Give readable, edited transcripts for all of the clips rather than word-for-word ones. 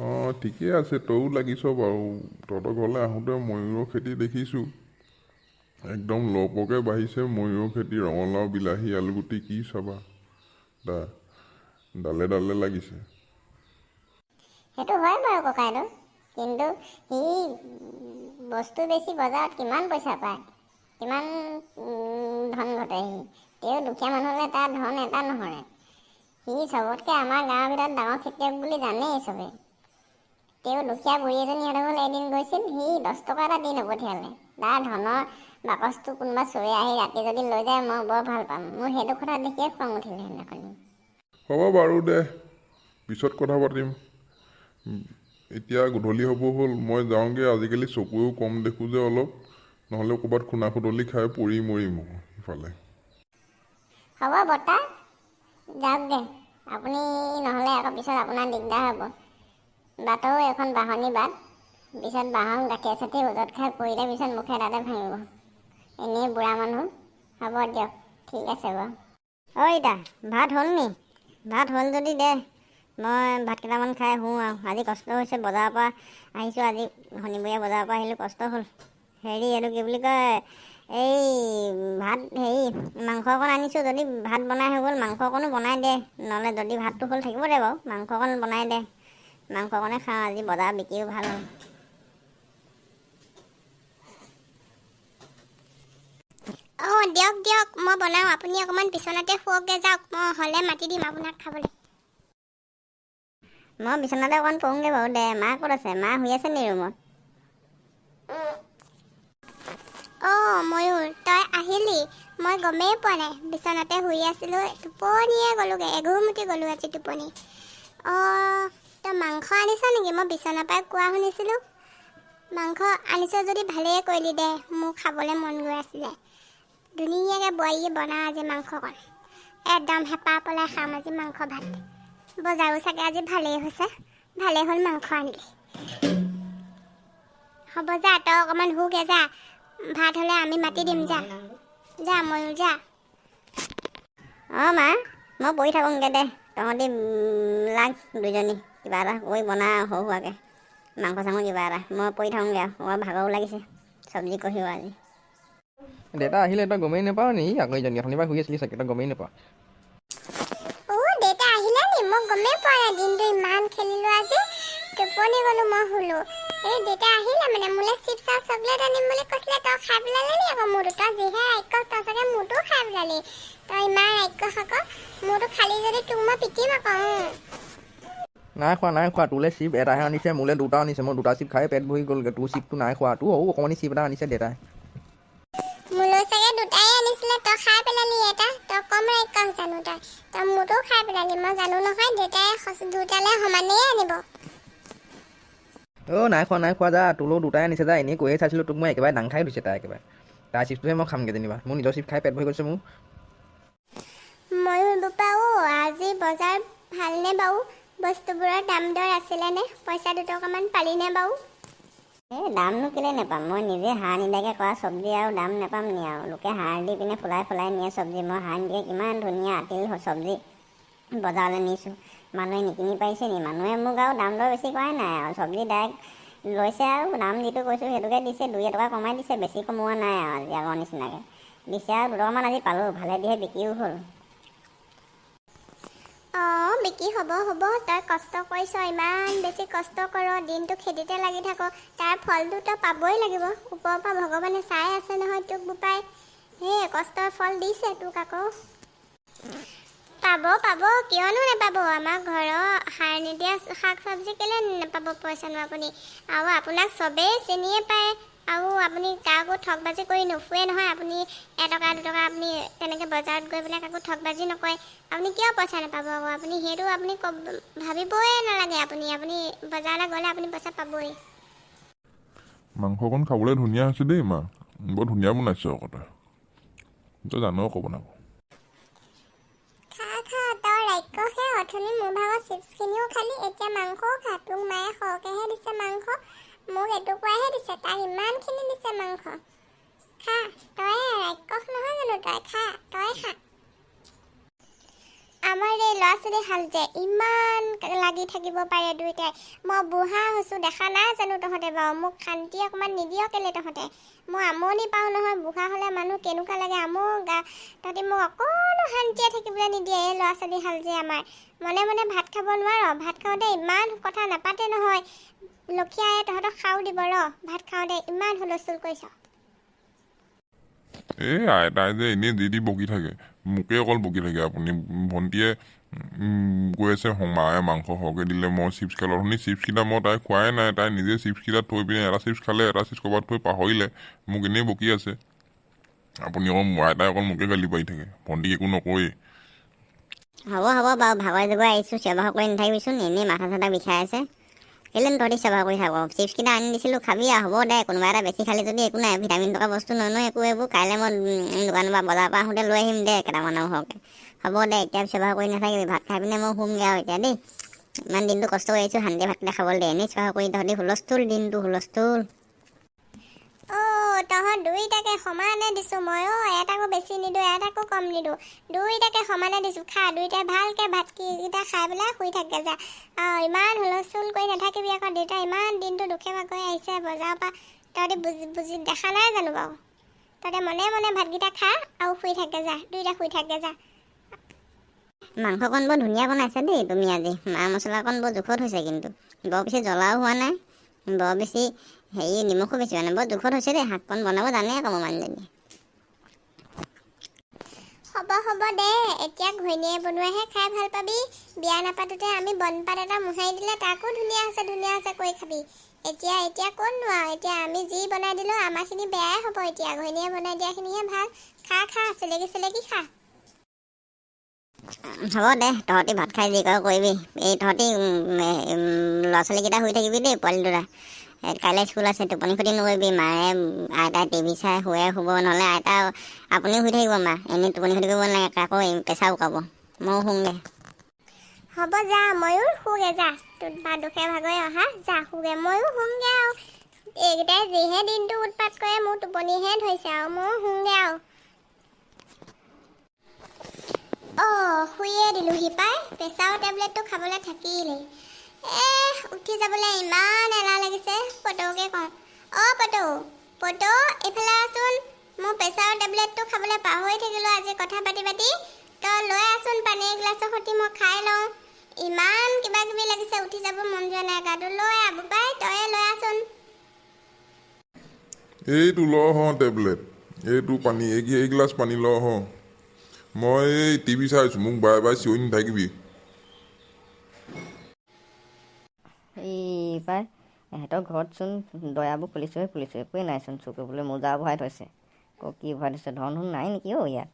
অঁ, ঠিকেই আছে, তয়ো লাগিছ বাৰু। তহঁতৰ ঘৰলৈ আহোঁতে ময়ূৰৰ খেতি দেখিছোঁ, একদম লহপহকৈ বাঢ়িছে ময়ূৰৰ খেতি। ৰঙালাও, বিলাহী, আলুগুটি কি চাবা, দা ডালে ডালে লাগিছে। সেইটো হয় বাৰু ককাইদেউ, কিন্তু সি বস্তু বেচি বজাৰত কিমান পইচা পায়, কিমান ধন ঘটে সি। তেওঁ দুখীয়া মানুহলৈ তাৰ ধন এটা নহৰে। সি চবতকৈ আমাৰ গাঁৱৰ ভিতৰত ডাঙৰ খেতিয়ক বুলি জানেই চবেই। তেওঁ দুখীয়া বুঢ়ী এজনী সিহঁতৰ ঘৰলৈ এদিন গৈছিল, সি 10 টকা এটা দি নপঠিয়ালে। তাৰ ধনৰ বাকচটো কোনোবা চোৰে আহি ৰাতি যদি লৈ যায়, মই বৰ ভাল পাম। মোৰ সেইটো কথা দেখিয়ে খং উঠিলে সেইদিনাখনি। হ'ব বাৰু দে, পিছত কথা পাতিম। এতিয়া গধূলি হ'ব হ'ল, মই যাওঁগৈ। আজিকালি চকুৱেও কম দেখোঁ যে অলপ, নহ'লে ক'ৰবাত খুন্দা খুন্দলি খাই পৰি মৰিম সিফালে। হ'ব বৰ্তা, যাওক দে আপুনি, নহ'লে আকৌ পিছত আপোনাৰ দিগদাৰ হ'ব। বাটৰো এখন বাঁহনি বাট, পিছত বাহন গাঁঠিয়ে চাঠিয়ে ওজত খাই পৰিলে পিছত মুখে দাঁতে ভাঙিব। এনেই বুঢ়া মানুহ। হ'ব দিয়ক, ঠিক আছে বাৰু। ঐ ইতা, ভাত হ'ল নি? ভাত হ'ল যদি দে, মই ভাত কেইটামান খাই শুওঁ আৰু। আজি কষ্ট হৈছে, বজাৰৰ পৰা আহিছোঁ, আজি শনিবৰীয়া বজাৰৰ পৰা আহিলোঁ, কষ্ট হ'ল। হেৰি, এইটো কি বুলি কয়, এই ভাত হেৰি মাংস অকণ আনিছোঁ, যদি ভাত বনাই হৈ গ'ল মাংস অকণো বনাই দে, নহ'লে যদি ভাতটো হ'ল থাকিব দে বাৰু, মাংস অকণ বনাই দে, মাংস অকণে খাওঁ। আজি বজাৰ বিকিও ভাল হ'ল। অঁ, দিয়ক দিয়ক, মই বনাওঁ, আপুনি অকণমান বিচনাতে শুৱকগৈ যাওক, মই হ'লে মাতি দিম আপোনাক খাবলৈ। মই বিচনাতে অকণ পৰোঁগৈ বাৰু দে। মা ক'ত আছে? মা শুই আছে নি ৰুমত? অঁ ময়ূৰ, তই আহিলি? মই গমেই পোৱা নাই, বিচনাতে শুই আছিলোঁ, টোপনিয়ে গ'লোগৈ, এঘুমটি গ'লোঁ আজি টোপনি। অঁ, তই মাংস আনিছ নেকি? মই বিচনাৰ পৰাই কোৱা শুনিছিলোঁ। মাংস আনিছ যদি ভালেই কৰিলি দে, মোৰ খাবলৈ মন গৈ আছিলে। ধুনীয়াকৈ বোৱাৰীয়ে বনা আজি মাংসকণ, একদম হেঁপাহ পলাই খাম আজি মাংস ভাত। বজাৰো চাগে আজি ভালেই হৈছে, ভালেই হ'ল মাংস আনিলি। হ'ব যা, তই অকণমান শুগে যা, ভাত হ'লে আমি মাতি দিম, যা যা ময়ূৰ যা। অঁ মা, মই পৰি থাকোঁগৈ দে, তহঁতি লাগ দুজনী কিবা এটা কৰি বনা সৰু সুৰাকৈ মাংস চাংস কিবা এটা, মই পৰি থাকোঁগৈ আৰু, বৰ ভাগৰো লাগিছে চব্জি কঢ়িও আজি। দেউতা আহিলে তই গমেই নাপাৱ নি? আকৌ এইজনী অথনিৰ পৰা শুই আছিলি চাগে, তই গমেই নাপাৱ। অ' দেউতা আহিলে নি? মই গমেই পোৱা নাই, দিনটো ইমান খেলিলোঁ আজি, টোপনি গ'লোঁ, মই শুলোঁ। এই দেউতা আহিলে মানে মোলৈ চিপছ আৰু চকলেট আনিম বুলি কৈছিলে, তই খাই পেলালি নি আকৌ মোৰটো? তই যিহে ৰাক্ষস, তই চাগে মোৰটোও খাই পেলালি। তই ইমান ৰাক্ষস আকৌ, মোৰটো খালি যদি তোক মই পিটিম আকৌ। নাই খোৱা, নাই খোৱা। তোলৈ চিপ এটাহে আনিছে, মোলৈ দুটা আনিছে। মই দুটা চিপ খাই পেট ভৰি গ'লগৈ, তোৰ চিপটো নাই খোৱা। তোৰ সৰু অকণমানি চিপ এটা আনিছে দেউতাই। মোলৈ চাগে দুটাই আনিছিলে, তই খাই পেলালি এটা। তই কম ৰাক্ষস জানো তই? তই মোৰটোও খাই পেলালি, মই জানো নহয় দেউতাই দুটালৈ সমানেই আনিব। অ' নাই খোৱা, নাই খোৱা, যা, তোলৈও দুটাই আনিছে যা। এনেই কৈয়ে চাইছিলোঁ তোক মই, একেবাৰে দাং খাই ধুইছে তাই একেবাৰে। তাইৰ চিপটোহে মই খামগৈ যেনিবা, মোৰ নিজৰ চিপ খাই পেট ভৰি গৈছে মোৰ। ময়ূৰ বোপা অ', আজি বজাৰ ভালনে বাৰু? বস্তুবোৰৰ দাম দৰ আছিলেনে? পইচা দুটকামান পালিনে বাৰু? এই দামনো কেলৈ নাপাম, মই নিজে সাৰ নিদিয়াকৈ কৰা চব্জি আৰু দাম নাপাম নি আৰু? লোকে সাৰ দি পিনে ফুলাই ফুলাই নিয়ে চব্জি, মই সাৰ নিদিয়াকৈ কিমান ধুনীয়া আটিল চব্জি বজাৰলৈ নিছোঁ, মানুহে নিকিনি পাৰিছে নি? মানুহে মোক আৰু দাম দৰ বেছি কৰাই নাই আৰু, চব্জি ডাইৰেক্ট লৈছে আৰু দাম যিটো কৈছোঁ সেইটোকে দিছে, 2 এটকা কমাই দিছে, বেছি কমোৱা নাই আৰু আজি আগৰ নিচিনাকৈ দিছে আৰু দুটকামান আজি পালোঁ, ভালে দিহে বিক্ৰীও হ'ল। অঁ বিক্ৰী হ'ব হ'ব, তই কষ্ট কৰিছ, ইমান বেছি কষ্ট কৰ, দিনটো খেতিতে লাগি থাক, তাৰ ফলটো তই পাবই লাগিব। ওপৰৰ পৰা ভগৱানে চাই আছে নহয় তোক বোপাই, সেই কষ্টৰ ফল দিছে তোক আকৌ। পাব পাব, কিয়নো নাপাব, আমাৰ ঘৰৰ সাৰ নিদিয়া শাক চব্জি কেলৈ নাপাব পইচানো আপুনি? আৰু আপোনাক চবেই চিনিয়ে পায়, আৰু আপুনি কাকো ঠগবাজি কৰি নুফুৰে নহয়, আপুনি এটকা দুটকা আপুনি তেনেকৈ বজাৰত গৈ পেলাই কাকো ঠগবাজি নকৰে, আপুনি কিয় পইচা নাপাব আকৌ? আপুনি সেইটো আপুনি ভাবিবই নালাগে, আপুনি আপুনি বজাৰলৈ গ'লে আপুনি পইচা পাবই। মাংসকণ খাবলৈ ধুনীয়া হৈছে দেই মা, বৰ ধুনীয়া বনাইছ আকৌ তই, তই জান আকৌ বনাব। খা খা, তই ৰাক্ষসহে, অথনি মোৰ ভাগৰ চিপছখিনিও খালি, এতিয়া মাংসও খা। তোক মায়ে সৰহকৈহে দিছে মাংস, মোক এটুকুৰাহে দিছে, তাক ইমানখিনি দিছে মাংস। খা, তই ৰাক্ষস নহয় জানো? তই খা, তই খা। আমাৰ এই ল'ৰা ছোৱালীহাল যে ইমান লাগি থাকিব পাৰে দুয়োটাই। মই বুঢ়া হৈছোঁ, দেখা নাই জানো তহঁতে বাৰু? মোক শান্তি অকণমান নিদিয় কেলে তহঁতে? মই আমনি পাওঁ নহয়। বুঢ়া হ'লে মানুহ কেনেকুৱা লাগে, আমো গা। তহঁতি মোক অকণো শান্তিয়ে থাকিবলৈ নিদিয়ে। এই ল'ৰা ছোৱালীহাল যে আমাৰ, মনে মনে ভাত খাব নোৱাৰ? ভাত খাওঁতে ইমান কথা নাপাতে নহয়। লক্ষীয়াই তহঁতক খাও দিব ৰ, ভাত খাওঁতে ইমান হুলস্থুল কৰিছ। এই আইতাই যে এনেই যি তি বকি থাকে, মোকেই অকল বকি থাকে। আপুনি ভণ্টিয়ে কৈ আছে, মায়ে মাংস সৰহকৈ দিলে, মই চিপছ খালোঁ। অথনি চিপছকেইটা মই তাই খোৱাই নাই, তাই নিজে চিপছকেইটা থৈ পিনে এটা চিপছ খালে, এটা চিপছ ক'ৰবাত থৈ পাহৰিলে। মোক এনেই বকি আছে। আপুনি অকল, আইতাই অকল মোকে গালি পাৰি থাকে, ভণ্টিক একো নকয়েই। হ'ব হ'ব বাৰু, ভাগৰে জোগৰে আহিছোঁ, চিঞৰ বাখৰ কৰি নাথাকিবিচোন। এনেই মাথা চাথা বিষাই আছে। কেলেনো তহঁতি চিঞৰ বাখৰ কৰি থাক? চিপছকেইটা আনি দিছিলোঁ, খাবি আৰু। হ'ব দে, কোনোবা এটা বেছি খালি যদি একো নাই, ভিটামিন থকা বস্তু নহয় নহয় একো এইবোৰ। কাইলৈ মই দোকানৰ পৰা, বজাৰৰ পৰা আহোঁতে লৈ আহিম দে কেইটামান আৰু সৰহকৈ। হ'ব দে, এতিয়া চিঞৰ বাখৰ কৰি নাথাকিবি। ভাত খাই পিনে মই শুমগৈ আৰু এতিয়া দেই। ইমান দিনটো কষ্ট কৰি আহিছোঁ, শান্তিয়ে ভাতকেইটা খাবলৈ দে। এনেই চিঞৰ বাখৰ কৰি তহঁতি হুলস্থুল, দিনটো হুলস্থুল। অ' তহঁত দুইটাকে সমানে দিছোঁ মই। অ' এটাকো বেছি নিদিওঁ, এটাকো কম নিদিওঁ, দুইটাকে সমানে দিছোঁ। খা দুইটাই ভালকৈ, ভাতকেইটা খাই পেলাই শুই থাকগে যা। অঁ, ইমান হুলস্থুল কৰি নাথাকিবি আকৌ। দেউতা ইমান দিনটো দুখে ভাগৰে আহিছে বজাৰৰ পৰা, তহঁতি বুজি বুজি দেখা নাই জানো বাৰু? তহঁতে মনে মনে ভাতকেইটা খা আৰু শুই থাকগে যা, দুইটা শুই থাকগে যা। মাংসকণ বৰ ধুনীয়া বনাইছা দেই তুমি আজি। মা মছলাকণ বৰ জোখত হৈছে কিন্তু, বৰ বেছি জ্বলাও হোৱা নাই, বৰ বেছি হেৰি নিমখো বেছি হোৱা নাই, বৰ জোখত হৈছে দেই। শাককণ বনাব জানে আকৌ মোৰ মানুহজনীয়ে। হ'ব হ'ব দে, এতিয়া ঘৈণীয়ে বনোৱাহে খাই ভাল পাবি। বিয়া নাপাতোতে আমি বনপাত এটা মোহাৰি দিলে তাকো ধুনীয়া হৈছে ধুনীয়া হৈছে কৰি খাবি। এতিয়া এতিয়া ক'ত নোৱাৰো? এতিয়া আমি যি বনাই দিলোঁ আমাৰখিনি বেয়াই হ'ব, এতিয়া ঘৈণীয়ে বনাই দিয়াখিনিহে ভাল। খা খা, চেলেকি চেলেকি খা। হ'ব দে, তহঁতি ভাত খাই যি কৰ কৰিবি। এই তহঁতি ল'ৰা ছোৱালীকেইটা শুই থাকিবি দেই। পোৱালি দুটা কাইলৈ স্কুল আছে, টোপনি খতি নকৰিবি। মায়ে আইতাই টিভি চাই শুৱে শুব, নহ'লে আইতা আপুনিও শুই থাকিব। মা এনেই টোপনি খতি কৰিব নালাগে, আকৌ প্ৰেছাৰ উকাব। ময়ো শুমগৈ। হ'ব যা ময়ো শুগে যা, তোৰ বা দুখে ভাগৰে অহা, যা শুগে, ময়ো শুমগে আৰু। এইকেইটাই যিহে দিনটো উৎপাত কৰে, মোৰ টোপনিহে ধৰিছে আৰু, ময়ো শুমগে আৰু। অঁ, শুইয়ে দিলোহি পাই, প্ৰেছাৰৰ টেবলেটটো খাবলৈ থাকিলেই। এ উঠি যাবলৈ ইমান এলাহ লাগিছে। পটৌকে কওঁ, অ' পটৌ, পটৌ, এইফালে আহচোন। মোৰ প্ৰেছাৰৰ টেবলেটটো খাবলৈ পাহৰি থাকিলোঁ আজি কথা পাতি পাতি। তই লৈ আহচোন পানী এগিলাচৰ সৈতে, মই খাই লওঁ। ইমান কিবা কিবি লাগিছে, উঠি যাব মন যোৱা নাই গাটো। লৈ আহ বোপাই, তয়ে লৈ আহচোন। এইটো ল হ টেবলেট, এইটো পানী, এই এইগিলাচ পানী ল হ। মই এই টিভি চাইছোঁ, মোক বাৰে বাৰে চিঞৰি নাথাকিবি। এই পাই এহেঁতৰ ঘৰতচোন দয়াবোৰ খুলিছোঁহে খুলিছোঁ, একোৱেই নাইচোন। চুৰ কৰিবলৈ মোজা ভৰাই থৈছে, আকৌ কি ভৰাই থৈছে? ধন সোণ নাই নেকি অ' ইয়াত?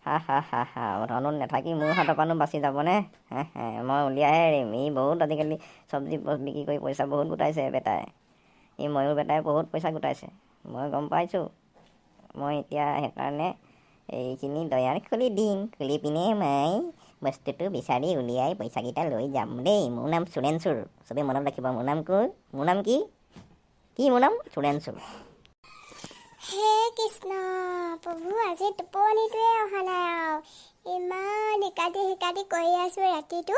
হা হা হা হা, ধন সোণ নাথাকি মোৰ হাতৰ পৰানো বাচি যাবনে? হে হে, মই উলিয়াইহে এৰিম। ই বহুত আজিকালি চব্জি বিক্ৰী কৰি পইচা বহুত গোটাইছে বেটাই। এই ময়ূৰ বেটাই বহুত পইচা গোটাইছে, মই গম পাইছোঁ। মই এতিয়া সেইকাৰণে এইখিনি দয়াৰ খুলি দিম, খুলি পিনে মই বস্তুটো বিচাৰি উলিয়াই পইচাকেইটা লৈ যাম দেই। মোৰ নাম চুৰেন চুৰ, চবেই মনত ৰাখিব। মোৰ নাম কোন? মোৰ নাম কি? কি মোৰ নাম? চুৰেন চুৰ। হে কৃষ্ণ প্ৰভু, আজি টোপনিটোৱে অহা নাই আৰু, ইমান ইকাটি সিকাটি কৰি আছোঁ ৰাতিটো।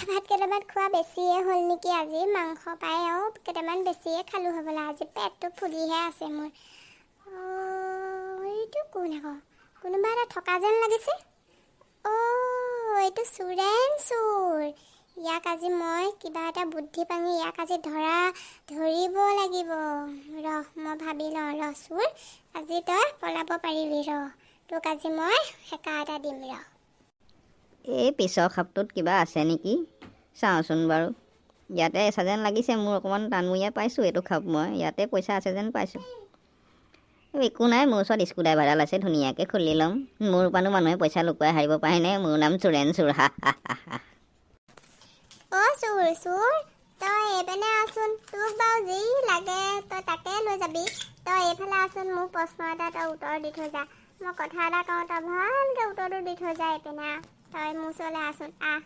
ভাত কেইটামান খোৱা বেছিয়ে হ'ল নেকি আজি? মাংস পাই আৰু কেইটামান বেছিয়ে খালোঁ হ'বলা, আজি পেটটো ফুলিহে আছে মোৰ। অঁ, এইটো কোন আকৌ? কোনোবা এটা থকা যেন লাগিছে। অ' এইটো চুৰেন চুৰ। ইয়াক আজি মই কিবা এটা বুদ্ধি পাঙি ইয়াক আজি ধৰিব লাগিব। ৰহ, মই ভাবি লওঁ। ৰহ চুৰ, আজি তই পলাব পাৰিবি। ৰহ, তোক আজি মই সেকা এটা দিম ৰহ। এই পিছৰ খাপটোত কিবা আছে নেকি চাওঁচোন বাৰু। ইয়াতে আছে যেন লাগিছে মোৰ, অকণমান টানমূৰীয়া পাইছোঁ এইটো খাপ, মই ইয়াতে পইচা আছে যেন পাইছোঁ। একো নাই, মোৰ ওচৰত স্ক্ৰু ড্ৰাইভাৰডাল আছে, ধুনীয়াকৈ খুলি ল'ম। মোৰ পৰানো মানুহে পইচা লুকুৱাই হাৰিব পাৰেনে? মোৰ নাম চুৰেন চুৰ। হা হা হা হা। অ' চুৰ চুৰ, তই এইপিনে আহচোন। তোক বাৰু যি লাগে তই তাকে লৈ যাবি। তই এইফালে আহচোন, মোৰ প্ৰশ্ন এটা তই উত্তৰ দি থৈ যা। মই কথা এটা কওঁ, তই ভালকৈ উত্তৰটো দি থৈ যা। এইপিনে আহ, তই মোৰ ওচৰলৈ আহচোন, আহ।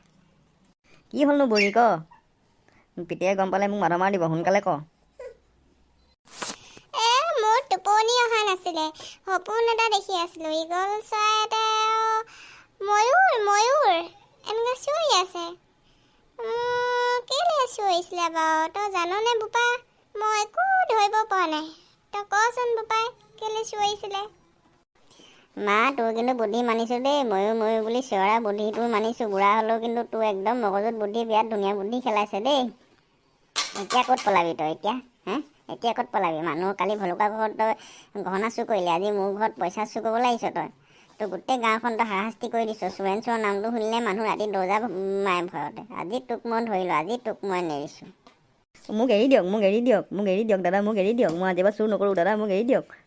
কি হ'লনো বুঢ়ী ক? পিতেয়ে গম পালে মোক মাধ মাৰ দিব, সোনকালে ক। এ মোৰ টোপনি অহা নাছিলে, সপোন এটা দেখি আছিলোঁ। ঈগল চৰাই এটাই ময়ূৰ ময়ূৰ এনেকৈ চিঞৰি আছে। কেলৈ চিঞৰিছিলে বাৰু, তই জাননে বোপা? মই একো ধৰিব পৰা নাই, তই কচোন বোপাই, কেলৈ চিঞৰিছিলে? মা, তোৰ কিন্তু বুদ্ধি মানিছোঁ দেই। ময়ূৰ ময়ূৰ বুলি চিঞৰা বুদ্ধি তোৰ মানিছোঁ। বুঢ়া হ'লেও কিন্তু তোৰ একদম মগজুত বুদ্ধি, বিৰাট ধুনীয়া বুদ্ধি খেলাইছে দেই। এতিয়া ক'ত পলাবি তই এতিয়া? হে, এতিয়া ক'ত পলাবি? মানুহ কালি ভলুকা ঘৰত তই গহনা চুৰ কৰিলি, আজি মোৰ ঘৰত পইচা চুৰ কৰিবলৈ আহিছ তই। তোৰ গোটেই গাঁওখন তই হাৰাশাস্তি কৰি দিছ। চোৰেণ চোৰৰ নামটো শুনিলে মানুহ ৰাতি দৰ্জা মাৰে ভয়তে। আজি তোক মই ধৰিলোঁ, আজি তোক মই নেৰিছোঁ। মোক এৰি দিয়ক, মোক এৰি দিয়ক, মোক এৰি দিয়ক দাদা, মোক এৰি দিয়ক। মই আজিৰ পৰা চুৰ নকৰোঁ দাদা, মোক এৰি দিয়ক।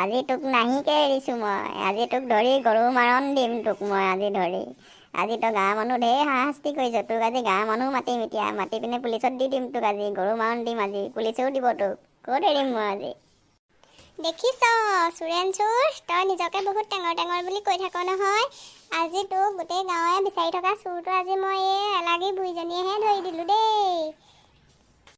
আজি তোক নাহিকে এৰিছোঁ মই। আজি তোক ধৰি গৰু মাৰণ দিম তোক মই আজি ধৰি। আজি তই গাঁৱৰ মানুহ ঢেৰ হাৰাশাস্তি কৰিছ। তোক আজি গাঁৱৰ মানুহ মাতিম এতিয়া, মাতি পিনে পুলিচত দি দিম তোক। আজি গৰু মাৰণ দিম, আজি পুলিচেও দিব তোক। ক'ত এৰিম মই আজি? দেখিছ চোৰেণ চোৰ, তই নিজকে বহুত টেঙৰ টেঙৰ বুলি কৈ থাক নহয়। আজি তোক গোটেই গাঁৱে বিচাৰি থকা চোৰটো আজি মই এই এলাগী বুঢ়ীজনীয়েহে ধৰি দিলোঁ দেই।